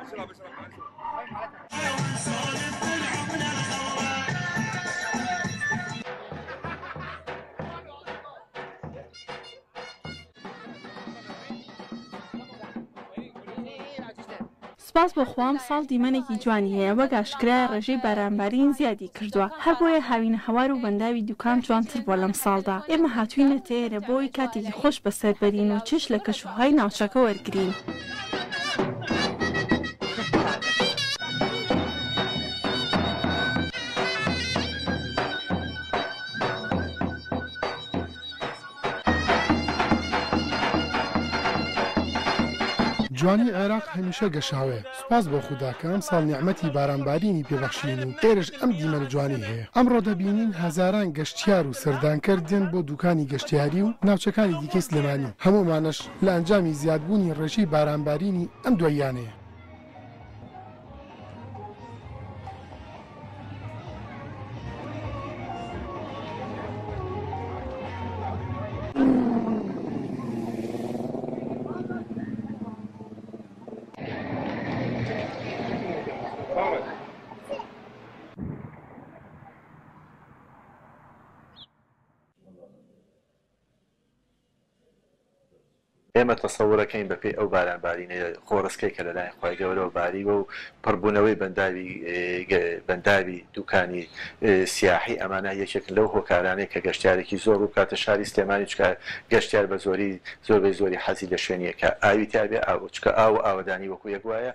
سوپاس بۆ خوا ئەمساڵ دیمەنێکی جوانی هەیە، وەک ئاشکرایە ڕێژەی بارانبارین زیادی کردووە، هەر بۆیە هاوینەهەوار و بەنداوی دوکان جوانتر بووە لەمساڵدا، ئێمە هاتووینەتە ئێرە بۆ ئەوەی کاتێکی خۆش بەسەر بەرین و چێژ لە کەشوهەوای ناوچەکە وەرگرین. جوانی عێراق هەمیشە گەشاوەیە، سوپاس بۆ خودا کە ئەمساڵ نیعمەتی بارانبارینی پێ بەخشین و ئێرەش ئەم دیمەنە جوانەی هەیە. ئەمڕۆ دەبینین هەزاران گەشتیار و سەردانکەر دێن بۆ دوکانی گەشتیاری و ناوچەکانی دیکەی سلێمانی، هەموو ئەمانەش لە ئەنجامی زیادبوونی ڕێژەی بارانبارینی ئەم دواییانەیە. ئێمە تەسەورەکەین بەپێی ئەو باران بارینە خۆڕسکەی کە لەلایەن خوای گەورەوە باریوە و پڕبوونەوەی بەنداوی بەنداوی دوکانی سیاحی ئەمانە یەکێکن لەو هۆکارانەی کە گەشتیارێکی زۆر ڕووبکاتە شاری سلێمانی چونکە گەشتیار بە زۆری زۆربەی زۆری حەزی لە شوێنیە کە ئاوی تیابێ ئاو چونکە ئاو و ئاوەدانی وەکو یەک وایە.